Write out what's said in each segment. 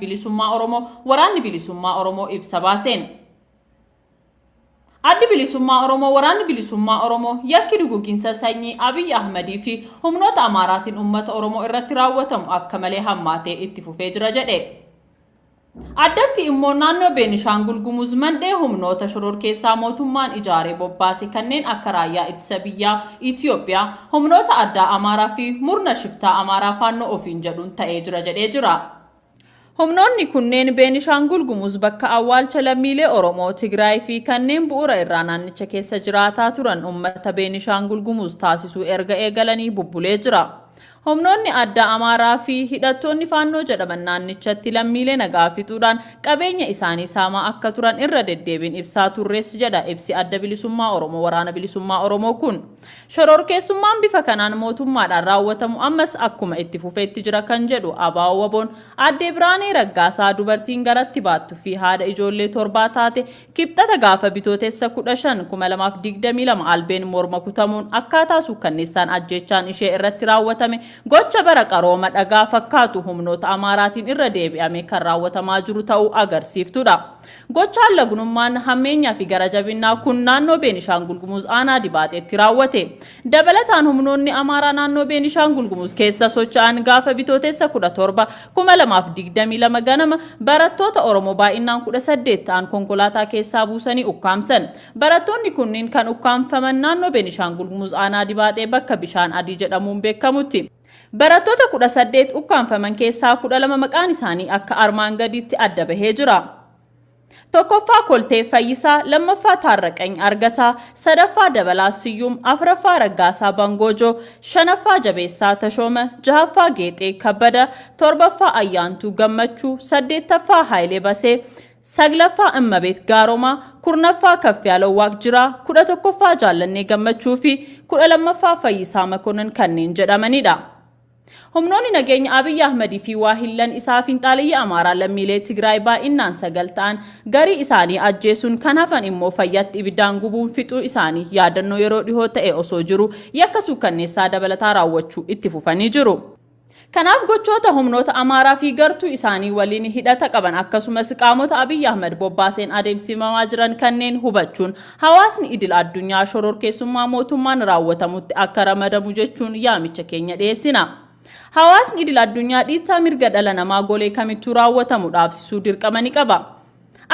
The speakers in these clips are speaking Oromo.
Bilisummaa Oromoo Waraanni Bilisummaa Oromoo ibsa baaseen. Addi Bilisummaa Oromoo Waraanni Bilisummaa Oromoo yakki duguginsa sanyii Abiy Ahmadii fi humnoota Amaaraatiin uummata Oromoo irratti raawwatamu akka malee hammaatee itti fufee jira jedhe. Addatti immoo naannoo Beenishaangul Gumuz mandhee humnoota shororkeessaa mootummaan ijaaree bobbaase kanneen akka Raayyaa Ittisa Biyyaa Itiyoophiyaa, humnoota addaa Amaaraa fi murna shiftaa Amaaraa Faannoo ofiin jedhuun ta'ee jira jedhee jira. Humnoonni kunneen Beenishaangul Gumuz bakka awwaalcha lammiilee Oromoo, Tigraay fi kanneen bu'uura irraa naannicha keessa jiraataa turan uummata Beenishaangul Gumuz taasisuu erga eegalanii bubbulee jira. Humnoonni addaa Amaaraa fi hidhattoonni Faannoo jedhaman naannichatti lammiilee nagaa fixuudhaan qabeenya isaanii saamaa akka turan irra deddeebiin ibsaa turres jedha ibsi Adda Bilisummaa Oromoo Waraana Bilisummaa Oromoo kun. Shororkeessummaan bifa kanaan mootummaadhaan raawwatamu ammas akkuma itti fufetti jira kan jedhu ABO-WBOn, Aadde Biraanee Raggaasaa dubartiin garatti baattu fi haadha ijoollee torbaa taate Kibxata gaafa Bitootessa 15, 2022 albeen morma kutamuun akkaataa suukkanneessaan ajjeechaan ishee irratti raawwatame gocha bara qarooma dhagaa fakkaatu humnoota Amaaraatiin irra deebi'amee kan raawwatamaa jiru ta'uu agarsiiftudha. Gochaan lagnummaan, hammeenyaa fi gara jabinnaa kun naannoo Beenishaangul Gumuz aanaa Dibaaxeetti raawwate. Dabalataan humnoonni Amaaraa naannoo Beenishaangul Gumuz keessa socho'an gaafa Bitootessa 17, 2022 ganama barattoota Oromoo baay'innaan 18 ta'an konkolaataa keessaa buusanii ukkaamsan. Barattoonni kunniin kan ukkaamfaman naannoo Beenishaangul Gumuz aanaa Dibaaxee bakka Bishaan Adii jedhamuun beekamutti. Barattoota 18 ukkaamfaman keessaa 12 maqaan isaanii akka armaan gadiitti adda bahee jira. Tokkoffaa Koltee Fayyisaa, lammaffaa Taarraqany Argataa, sadaffaa Dabalaa Siyyum, afraffaa Raggaasaa Bangoojoo, shanaffaa Jabeessaa Tashooma, jahaffaa Geexee Kabbada, torbaffaa Ayyaantuu Gammachuu, saddeettaffaa Hayilee Basee, saglaffaa Immabeet Gaaromaa, kurnaffaa Kaffiyaaloo Waaqjiraa, 11ffaa Jaallannee Gammachuu fi 12ffaa Fayyisaa Makonnin kanneen jedhamanidha. Humnoonni nageenya Abiy Ahmad fi waahillan isaa finxaaleyyii Amaaraa lammiilee Tigraay baay'innaan 9 ta'an garii isaanii ajjeesuun kan hafan immoo fayyatti ibiddaan gubuun fixuu isaanii yaadannoo yeroo dhihoo ta'e osoo jiru yakka suukkanneessaa dabalataa raawwachuu itti fufanii jiru. Kanaaf gochoota humnoota Amaaraa fi gartuu isaanii waliin hidhata qaban akkasumas qaamota Abiy Ahmad bobbaaseen adeemsifamaa jiran kanneen hubachuun hawaasni idil addunyaa shororkeessummaa mootummaan raawwatamutti akka ramadamu jechuun yaamicha keenya dhiyeessina. Hawaasni idil addunyaa dhiittaa mirga dhala namaa golee kamittuu raawwatamu dhaabsisuu dirqama ni qaba.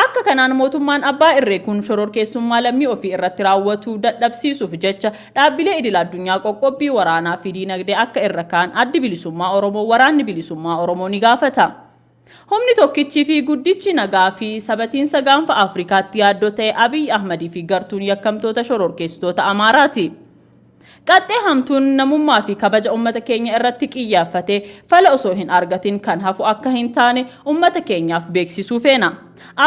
Akka kanaan mootummaan abbaa irree kun shororkeessummaa lammii ofii irratti raawwatu dadhabsiisuuf jecha dhaabbilee idil addunyaa qoqqobbii waraanaa fi diinagdee akka irra kaa'an Addi Bilisummaa Oromoo Waraanni Bilisummaa Oromoo ni gaafata. Humni tokkichi fi guddichi nagaa fi sabatiinsa gaanfa Afrikaatti yaaddoo ta'e Abiy Ahmad fi gartuun yakkamtoota shororkeessitoota Amaaraati. Qaxxee hamtuun namummaa fi kabaja ummata keenya irratti qiyyaafate fala osoo hin argatin kan hafu akka hin taane ummata keenyaaf beeksisuu feena.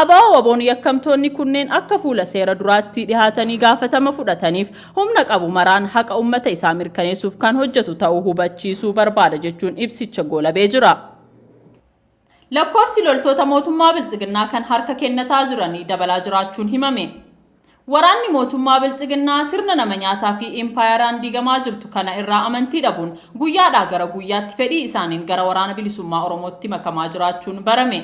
ABO-WBOn yakkamtoonni kunneen akka fuula seera duraatti dhihaatanii gaafatama fudhataniif humna qabu maraan haqa ummata isaa mirkaneessuuf kan hojjetu ta'uu hubachiisuu barbaada jechuun ibsicha goolabee jira. Lakkoofsi loltoota mootummaa Biltsiginnaa kan harka kennataa jiranii dabalaa jiraachuun himame. Waraanni mootummaa Biltsiginnaa sirna nama nyaataa fi impaayeraan diigamaa jirtu kana irraa amantii dhabuun guyyaadhaa gara guyyaatti fedhii isaaniin gara Waraana Bilisummaa Oromootti makamaa jiraachuun barame.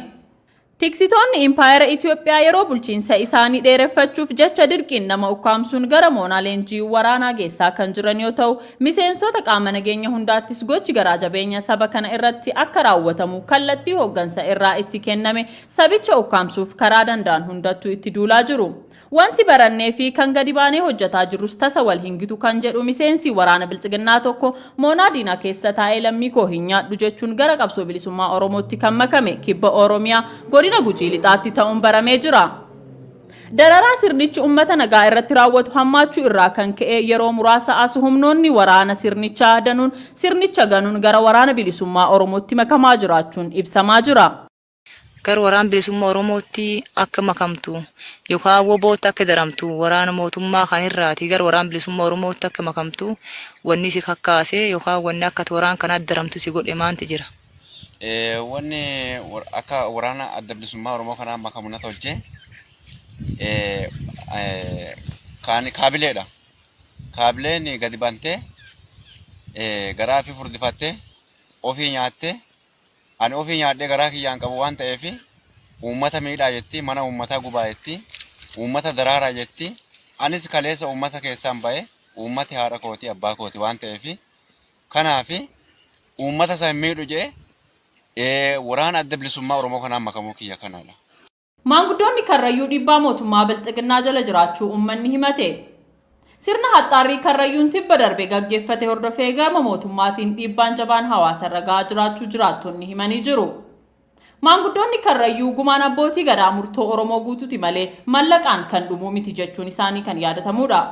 Tiksitoonni impaayera Itoophiyaa yeroo bulchiinsa isaanii dheereffachuuf jecha dirqiin nama ukkaamsuun gara moonaa leenjii waraanaa geessaa kan jiran yoo ta'u, miseensota qaama nageenya hundaattis gochi garaa jabeenya saba kana irratti akka raawwatamu kallattii hooggansa irraa itti kenname sabicha ukkaamsuuf karaa danda'an hundattuu itti duulaa jiru. Wanti barannee fi kan gadi baanee hojjataa jirrus tasa wal hin gitu kan jedhu miseensi waraana Biltsiginnaa tokko moonaa diinaa keessa taa'ee lammii koo hin nyaadhu jechuun gara qabsoo bilisummaa Oromootti kan makame kibba Oromiyaa godina Gujii Lixaatti ta'uun baramee jira. Dararaa sirnichi ummata nagaa irratti raawwatu hammaachuu irraa kan ka'e yeroo muraasa as humnoonni waraana sirnichaa danuun sirnicha ganuun gara waraana bilisummaa Oromootti makamaa jiraachuun ibsamaa jira. Gara Waraan Bilisumma Oromootti akka makamtu yokaan WBOtti akka daramtu waraana mootummaa kan irraati gara Waraan Bilisumma Oromootti akka makamtu wanni si kakkaase yokaan wanni akka ati waraan kanaatti daramtu si godhe maanti jira? Wanni akka waraana Adda Bilisummaa Oromoo kanaa makamu na tolche kaabileedha. Kaabileen gadi bantee garaa fi furdifattee ofii nyaattee Ani ofii nyaadhee garaa kiyyaan qabu waan ta'eef uummata miidhaa jetti, mana uummataa gubaa jetti, uummata daraaraa jetti. Anis kaleessa uummata keessaan ba'e, uummati haadha kooti, abbaa kooti waan ta'eef, kanaaf uummata san miidhu jee waraana Adda Bilisummaa Oromoo kanaan makamuu kiyya kanaadha. Maanguddoonni Karrayyuu dhiibbaa mootummaa Bilxiginnaa jala jiraachuu uummanni himate. Sirna haxxaarrii Karrayyuun tibba darbe gaggeeffate hordofee gama mootummaatiin dhiibbaan jabaan hawaasarra gahaa jiraachuu jiraattonni himanii jiru. Maanguddoonni Karrayyuu gumaan abbootii gadaa murtoo Oromoo guututi malee mallaqaan kan dhumuu miti jechuun isaanii kan yaadatamudha.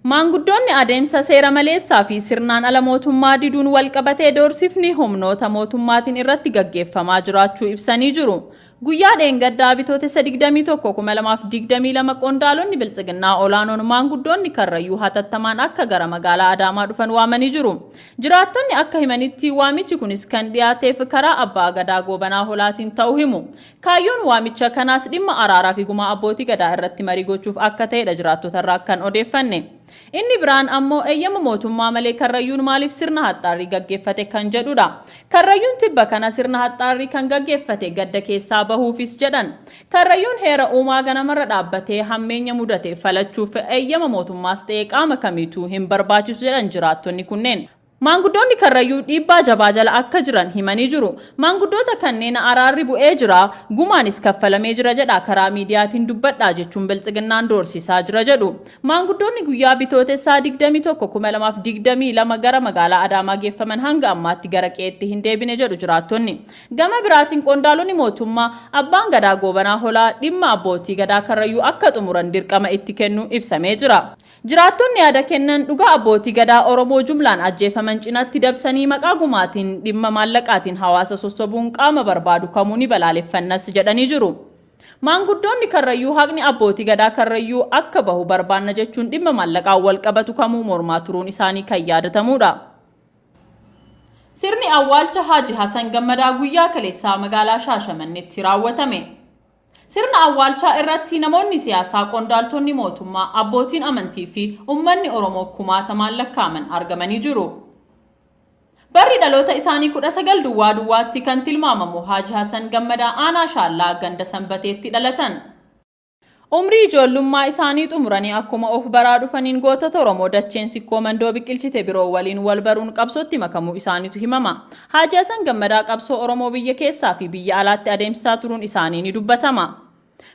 Maanguddoonni adeemsa seera maleessaa fi sirnaan ala mootummaa diduun walqabatee doorsifni humnoota mootummaatiin irratti gaggeeffamaa jiraachuu ibsanii jiru. Guyyaa dheengaddaa Bitootessa 21, 2022 qondaalonni Biltsiginnaa olaanoon maanguddoonni Karrayyuu hatattamaan akka gara magaalaa Adaamaa dhufan waamanii jiru. Jiraattonni akka himanitti waamichi kunis kan dhiyaateef karaa Abbaa Gadaa Goobanaa Holaatiin ta'uu himu. Kaayyoon waamicha kanaas dhimma araaraa fi gumaa abbootii gadaa irratti marii gochuuf akka ta'edha jiraattotarraa kan odeeffanne. Inni biraan ammoo eeyyama mootummaa malee Karrayyuun maaliif sirna haxxaarrii gaggeeffate kan jedhudha. Karrayyuun tibba kana sirna haxxaarrii kan gaggeeffate gadda keessaa bahuufis jedhan. Karrayyuun heera uumaa ganamarra dhaabbatee hammeenya mudate falachuuf eeyyama mootummaas ta'ee qaama kamiituu hin barbaachisu jedhan jiraattonni kunneen. Maanguddoonni Karrayyuu dhiibbaa jabaa jala akka jiran himanii jiru. Maanguddoota kanneen araarri bu'ee jira, gumaanis kaffalamee jira jedha karaa miidiyaatiin dubbadhaa jechuun Biltsiginnaan doorsisaa jira jedhu. Maanguddoonni guyyaa Bitootessaa 21, 2022 gara magaalaa Adaamaa geeffaman hanga ammaatti gara qe'eetti hin deebine jedhu jiraattonni. Gama biraatiin qondaalonni mootummaa Abbaan Gadaa Goobanaa Holaa dhimma abbootii gadaa Karrayyuu akka xumuran dirqama itti kennuu ibsamee jira. Jiraattonni yaada kennan dhugaa abbootii gadaa Oromoo jumlaan ajjeefaman cinatti dabsanii maqaa gumaatiin dhimma maallaqaatiin hawaasa sossobuun qaama barbaadu kamuu ni balaaleffannas jedhanii jiru. Maanguddoonni Karrayyuu haqni abbootii gadaa Karrayyuu akka bahu barbaanna jechuun dhimma maallaqaan wal qabatu kamuu mormaa turuun isaanii kan yaadatamudha. Sirni awwaalcha Haaji Hasan Gammadaa guyyaa kaleessaa magaalaa Shaashamanneetti raawwatame. Sirna awwaalchaa irratti namoonni siyaasaa, qondaaltonni mootummaa, abbootiin amantii fi uummanni Oromoo kumaatamaan lakkaa'aman argamanii jiru. Barri dhaloota isaanii 19 duwwaa duwwaatti kan tilmaamamu Haaji Hasan Gammadaa aanaa Shaallaa ganda Sanbateetti dhalatan. Umrii ijoollummaa isaanii xumuranii akkuma of baraa dhufaniin gootota Oromoo dacheen Sikkoo Mandoo biqilchite biroo waliin wal baruun qabsootti makamuu isaaniitu himama. Haaji Hasan Gammadaa qabsoo Oromoo biyya keessaa fi biyya alaatti adeemsisaa turuun isaanii ni dubbatama.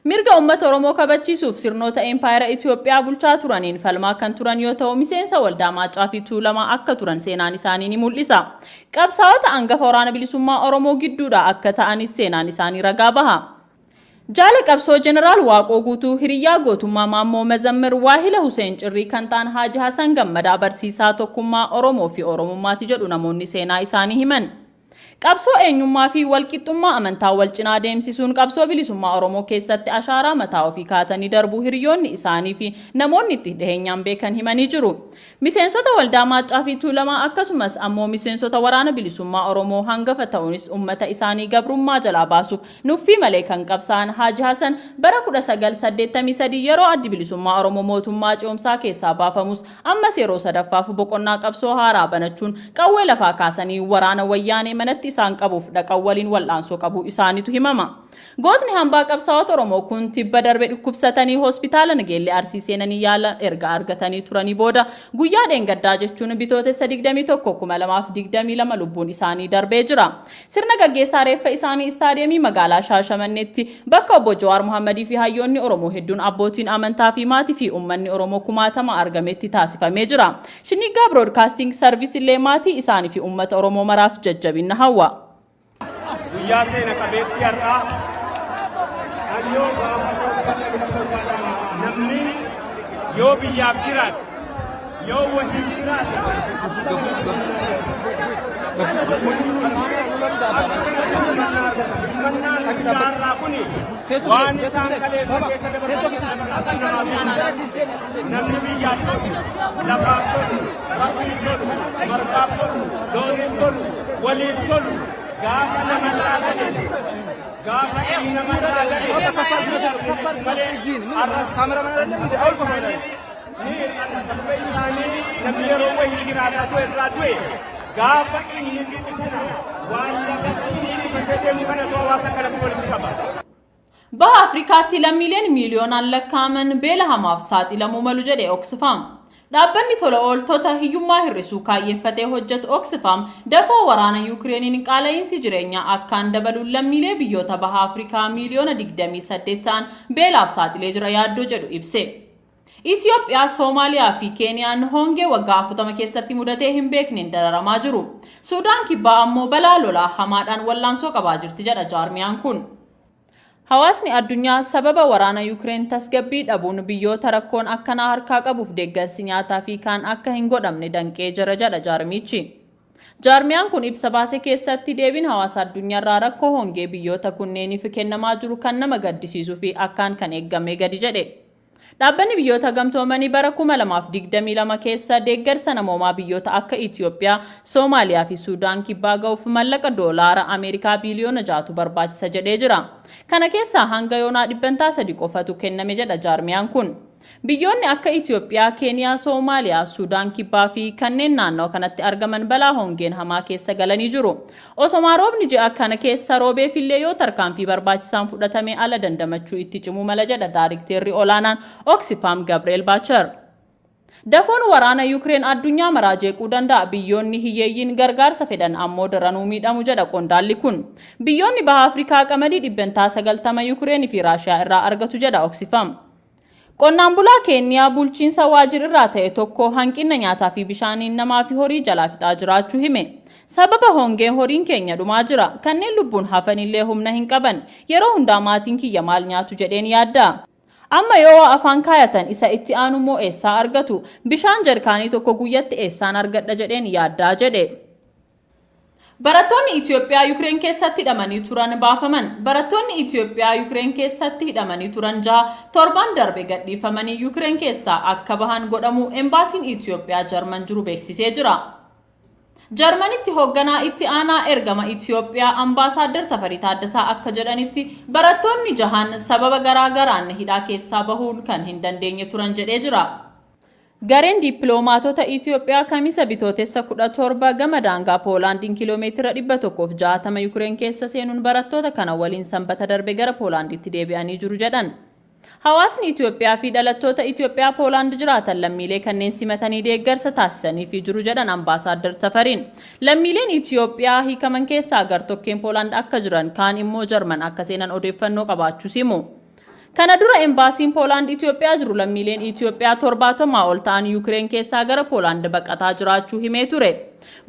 Mirga uummata Oromoo kabachiisuuf sirnoota empaayera Itoophiyaa bulchaa turaniin falmaa kan turan yoo ta'u, miseensa Waldaa Maaccaa fi Tuulamaa akka turan seenaan isaanii ni mul'isa. Qabsaa'ota hangafa Waraana Bilisummaa Oromoo gidduudha akka ta'anis seenaan isaanii ragaa baha. Jaala qabsoo Jeneraal Waaqoo Guutuu, hiriyyaa gootummaa Maammoo Mazammir, waahila Huseen Cirrii kan ta'an Haaji Hasan Gammadaa barsiisaa tokkummaa Oromoo fi Oromummaati jedhu namoonni seenaa isaanii himan. Qabsoo eenyummaa fi walqixxummaa amantaa wal cinaa deemsisuun qabsoo bilisummaa Oromoo keessatti ashaaraa mataa ofii kaatanii darbuu hiriyoonni isaanii fi namoonni itti dhiheenyaan beekan himanii jiru. Miseensota Waldaa Maaccaa fi Tuulamaa akkasumas ammoo miseensota Waraana Bilisummaa Oromoo hangafa ta'uunis uummata isaanii gabrummaa jalaa baasuuf nuffii malee kan qabsaa'an Haaji Hasan bara 1983 yeroo Addi Bilisummaa Oromoo mootummaa ce'umsaa keessaa baafamus ammas yeroo sadaffaaf boqonnaa qabsoo haaraa banachuun qawwee lafaa kaasanii waraana Wayyaanee manatti isaan qabuuf dhaqan waliin wal'aansoo qabuu isaaniitu himama. Gootni hambaa qabsaa'ota Oromoo kun tibba darbe dhukkubsatanii hospitaala Nageellee Arsii seenanii yaala erga argatanii turanii booda guyyaa dheengaddaa jechuun Bitootessa 21, 2022 lubbuun isaanii darbee jira. Sirna gaggeessaa reeffa isaanii istaadiyeemii magaalaa Shaashamanneetti bakka obbo Jawaar Muhammadii fi hayyoonni Oromoo hedduun, abbootiin amantaa fi maatii fi uummanni Oromoo kumaatama argametti taasifamee jira. Shiniggaa Broadcasting Service illee maatii isaanii fi uummata Oromoo maraaf jajjabina hawwa. Guyyaa seena qabeettii har'aa hayyoo gaafa namni yoo biyyaaf jiraate, yoo waliif jiraate, har'aa kuni waan isaan kaleessa keessa dabarsan. Namni biyyaaf tolu, lafaaf tolu, rabbiif tolu, margaaf tolu, looniif tolu, waliif tolu gaafa namarraa gale, gaafa inni namarraa gale malee har'as ni hir'ata. Sababa isaanii namni yeroo wayii jiraataa ture irraa du'e, gaafa inni du'u sana waan lafatti uffatee deemu kanatu hawaasa kanatti walitti qaba. Baha Afrikaatti lammiileen miiliyoonaan lakkaa'aman beela hamaaf saaxilamuu malu jedhe Oxfam. Dhaabbanni tola ooltota hiyyummaa hir'isuu kaayyeeffatee hojjetu Oxfam dafoo waraana Yukireeniin qaala'iinsi jireenyaa akkaan dabaluun lammiilee biyyoota Baha Afrikaa miiliyoona 28 ta'an beelaaf saaxilee jira yaaddoo jedhu ibse. Itoophiyaa, Soomaaliyaa fi Keeniyaan hongee waggaa 40 keessatti mudatee hin beekneen dararamaa jiru. Suudaan Kibbaa ammoo balaa lolaa hamaadhaan wallaansoo qabaa jirti jedha jaarmiyaan kun. Hawaasni addunyaa sababa waraana Yukireen tasgabbii dhabuun biyyoota rakkoon akkanaa harkaa qabuuf deeggarsi nyaataa fi kaan akka hin godhamne danqee jira jedha jaarmichi. Jaarmiyaan kun ibsa baase keessatti deebiin hawaasa addunyaarraa rakkoo hongee biyyoota kunneeniif kennamaa jiru kan nama gaddisiisuu fi akkaan kan eeggamee gadi jedhe. Dhaabbanni Biyyoota Gamtoomanii bara 2022 keessa deeggarsa namoomaa biyyoota akka Itoophiyaa, Soomaaliyaa fi Suudaan Kibbaa ga'uuf mallaqa doolaara Ameerikaa biiliyoona 6tu barbaachisa jedhee jira. Kana keessaa hanga yoonaa 3% qofatu kenname jedha jaarmiyaan kun. Biyyoonni akka Itoophiyaa, Keeniyaa, Soomaaliyaa, Suudaan Kibbaa fi kanneen naannoo kanatti argaman balaa hongeen hamaa keessa galanii jiru. Osomaa roobni ji'a kana keessa roobeefillee yoo tarkaanfii barbaachisaan fudhatame ala dandamachuu itti cimuu mala jedha daarikteerri olaanaan Oxfam Gabriel Baacher. Dafoon waraana Yukireen addunyaa maraa jeequu danda'a. Biyyoonni hiyyeeyyiin gargaarsa fedhan ammoo daranuu miidhamu jedha qondaalli kun. Biyyoonni Baha Afrikaa qamadii 90% Yukireenii fi Raashiyaa irraa argatu jedha Oxfam. Qonnaan bulaa Keeniyaa bulchiinsa Waajir irraa ta'e tokko hanqina nyaataa fi bishaaniin namaa fi horii jalaa fixaa jiraachuu hime. Sababa hongeen horiin keenya dhumaa jira. Kanneen lubbuun hafanillee humna hin qaban. Yeroo hundaa maatiin kiyya maal nyaatu jedheen yaadda. Amma yoo waa afaan kaayatan isa itti aanu immoo eessaa argatu? Bishaan jarkaanii tokko guyyatti eessaan argadha jedheen yaaddaa jedhe. Barattoonni Itoophiyaa Yukireen keessatti hidhamanii turan baafaman. Barattoonni Itoophiyaa Yukireen keessatti hidhamanii turan 6 torban darbe gadhiifamanii Yukireen keessaa akka bahan godhamu embaasiin Itoophiyaa Jarman jiru beeksisee jira. Jarmanitti hoogganaa itti aanaa ergama Itoophiyaa Ambaasaaddar Tafarii Taaddasaa akka jedhanitti, barattoonni jahan sababa garaa garaan hidhaa keessaa bahuun kan hin dandeenye turan jedhee jira. Gareen dippiloomaatota Itoophiyaa Kamisa Bitootessa 17 gama daangaa Poolaandiin kiiloomeetira 160 Yukireen keessa seenuun barattoota kana waliin Sanbata darbe gara Poolaanditti deebi'anii jiru jedhan. Hawaasni Itoophiyaa fi dhalattoota Itoophiyaa Poolaand jiraatan lammiilee kanneen simatanii deeggarsa taasisaniifii jiru jedhan Ambaasaaddar Tafariin. Lammiileen Itoophiyaa hiikaman keessaa gartokkeen Poolaand akka jiran, kaan immoo Jarman akka seenan odeeffannoo qabaachuus himu. Kana dura embaasiin Poolaand Itoophiyaa jiru lammiileen Itoophiyaa 70 ol ta'an Yukireen keessaa gara Poolaand baqataa jiraachuu himee ture.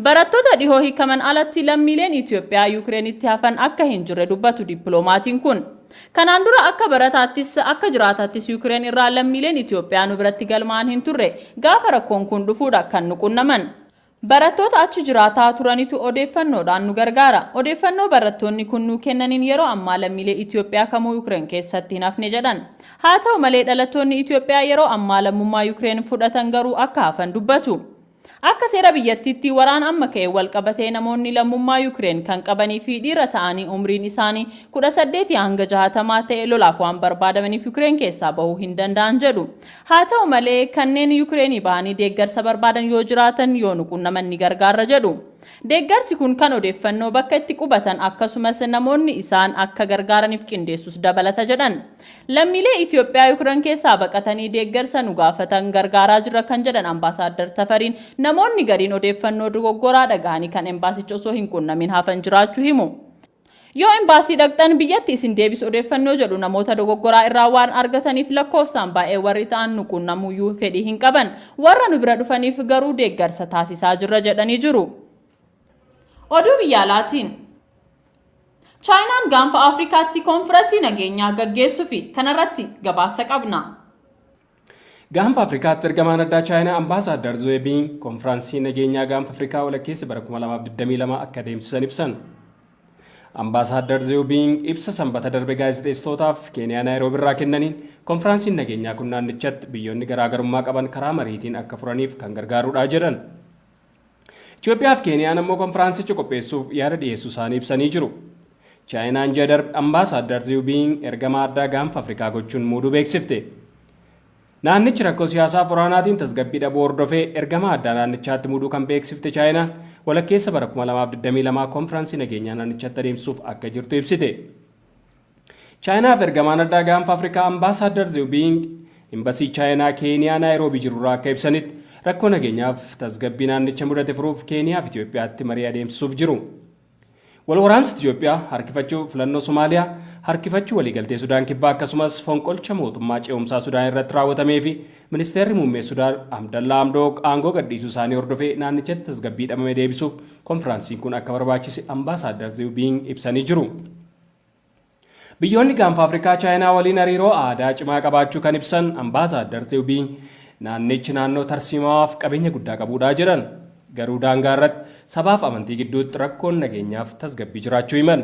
Barattoota dhihoo hiikaman alatti lammiileen Itoophiyaa Yukireenitti hafan akka hin jirre dubbatu dippiloomatiin kun. Kanaan dura akka barataattis akka jiraataattis Yukireen irraa lammiileen Itoophiyaa nu biratti galmaa'an hin turre. Gaafa rakkoon kun dhufuudha kan nu qunnaman. Barattoota achi jiraataa turanitu odeeffannoodhaan nu gargaara. Odeeffannoo barattoonni kun nuu kennaniin yeroo ammaa lammiilee Itoophiyaa kamuu Yukireen keessatti hin hafne jedhan. Haa ta'u malee, dhalattoonni Itoophiyaa yeroo ammaa lammummaa Yukireen fudhatan garuu akka hafan dubbatu. Akka seera biyyattiitti waraana amma ka'e wal qabatee namoonni lammummaa Yukireen kan qabanii fi dhiira ta'anii umriin isaanii 18 hanga 60 ta'e lolaaf waan barbaadamaniif Yukireen keessaa bahuu hin danda'an jedhu. Haa ta'u malee, kanneen Yukireenii bahanii deeggarsa barbaadan yoo jiraatan yoo nu qunnaman ni gargaarra jedhu. Deeggarsi kun kan odeeffannoo, bakka itti qubatan akkasumas namoonni isaan akka gargaaraniif qindeessus dabalata jedhan. Lammiilee Itoophiyaa Yukireen keessaa baqatanii deeggarsa nu gaafatan gargaaraa jirra kan jedhan Ambaasaaddar Tafariin, namoonni gariin odeeffannoo dogoggoraa dhagahanii kan embaasicha osoo hin qunnamin hafan jiraachuu himu. Yoo embaasii dhaqxan biyyatti isin deebisu odeeffannoo jedhu namoota dogoggoraa irraa waan argataniif lakkoofsaan baay'ee warri ta'an nu qunnamuuyyuu fedhii hin qaban. Warra nu bira dhufaniif garuu deeggarsa taasisaa jirra jedhanii jiru. Oduu biyya alaatiin, Chaayinaan Gaanfa Afrikaatti koonfirasii nageenyaa gaggeessuufi kanarratti gabaasa qabna. Gaanfa Afrikaatti ergamaan addaa Chaayinaa Ambaasaaddar Zuwee Biing koonfiraansii nageenyaa Gaanfa Afrikaa walakkeessa bara 2022 akka adeemsisan ibsan. Ambaasaaddar Zuwee Biing ibsa Sanbata darbe gaazexeessitootaaf Keeniyaa Naayiroobii irraa kennaniin, koonfiraansiin nageenyaa kun naannichatti biyyoonni garaagarummaa qaban karaa mariitiin akka furaniif kan gargaarudha jedhan. Itoophiyaa fi Keeniyaan ammoo konfiraansicha qopheessuuf yaada dhiyeessuu isaanii ibsanii jiru. Chaayinaan ji'a darbe Ambaasaaddar Ziyuu Biing ergamaa addaa Gaanfa Afrikaa gochuun muuduu beeksifte. Naannichi rakkoo siyaasaaf waraanaatiin tasgabbii dhabuu hordofee ergama addaa naannichaatti muuduu kan beeksifte Chaayinaan walakkeessa bara 2022 konfiraansii nageenyaa naannichatti adeemsisuuf akka jirtu ibsite. Chaayinaaf ergamaan addaa gaanfa Afrikaa Ambaasaaddar Zhiu Bing Imbasii Chaayinaa Keeniyaa Naayiroobii jirurraa akka ibsanitti rakkoo nageenyaaf tasgabbii naannicha mudate furuuf Keeniyaa fi Itoophiyaatti marii adeemsisuuf jiru. Wal waraansa Itoophiyaa harkifachuu filannoo Somaaliyaa, harkifachuu waliigaltee Sudaan Kibbaa akkasumas fonqolcha mootummaa ce'umsaa Sudaan irratti raawwatamee fi ministeerri muummee Sudaan Abdallaa Hamdook aangoo gadhiisuu isaanii hordofee naannichatti tasgabbii dhabame deebisuuf konfiraansiin kun akka barbaachise Ambaasaaddar Zhiu Bing ibsanii jiru. Biyyoonni gaanfa Afrikaa Chaayinaa waliin hariiroo aadaa cimaa qabaachuu kan ibsan Ambaasaaddar Zhiu Bing naannichi naannoo tarsiimawaaf qabeenya guddaa qabudha jedhan. Garuu daangaa irratti sabaaf amantii gidduutti rakkoon nageenyaaf tasgabbii jiraachuu himan.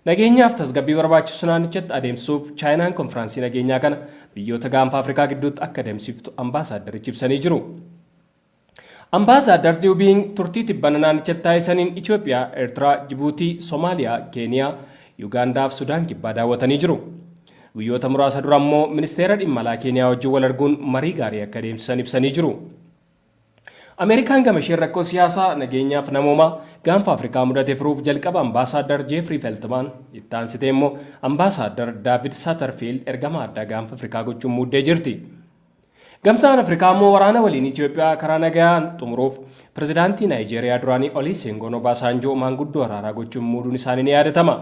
Nageenyaaf tasgabbii barbaachisu naannichatti adeemsisuuf Chaayinaan konfiraansii nageenyaa kana biyyoota gaanfa Afrikaa gidduutti akka adeemsiftu ambaasaaddarichi ibsanii jiru. Ambaasaaddar Zhiu Bing turtii tibbana naannichatti taasisaniin Itoophiyaa, Eertiraa, Jibuutii, Somaaliyaa, Keeniyaa, Yuugaandaa fi Sudaan Kibbaa daawwatanii jiru. Guyyoota muraasa dura immoo ministeera dhimma alaa Keeniyaa wajjin wal arguun marii gaarii akka adeemsisan ibsanii jiru. Ameerikaan gama isheen rakkoo siyaasaa, nageenyaaf namoomaa gaanfa Afrikaa mudate furuuf jalqaba Ambaasaaddar Jeefrii Feltmaan itti aansitee immoo Ambaasaaddar Daavid Satarfiild ergama addaa gaanfa Afrikaa gochuun muuddee jirti. Gamtaan Afrikaa immoo waraana waliin Itoophiyaa karaa nagayaan xumuruuf pirezidaantii Naayijeeriyaa duraanii Olusegun Obasanjoo maanguddoo araaraa gochuun muuduun isaanii ni yaadatama.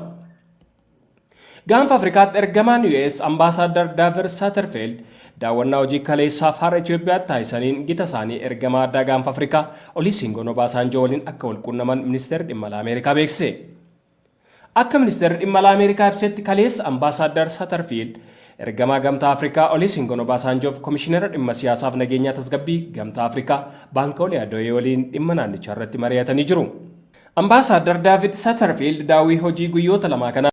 Gaanfa Afrikaatti ergamaan US Ambaasaaddar Daavid Satarfiild daawwannaa hojii kaleessaaf har'a Itoophiyaatti taasisaniin gita isaanii ergamaa addaa gaanfa Afrikaa Olusegun Obasanjoo waliin akka wal quunnaman ministeerri dhimma alaa Ameerikaa beeksise. Akka ministeerri dhimma alaa Ameerikaa ibsetti kaleessa Ambaasaaddar Satarfiild ergamaa gamtaa Afrikaa Olusegun Obasanjoof komishinara dhimma siyaasaaf nageenyaa tasgabbii gamtaa Afrikaa Baankolee Adoyee waliin dhimma naannichaa irratti mari'atanii jiru. Ambaasaaddar Daavid Satarfiild daawwii hojii guyyoota lamaa kana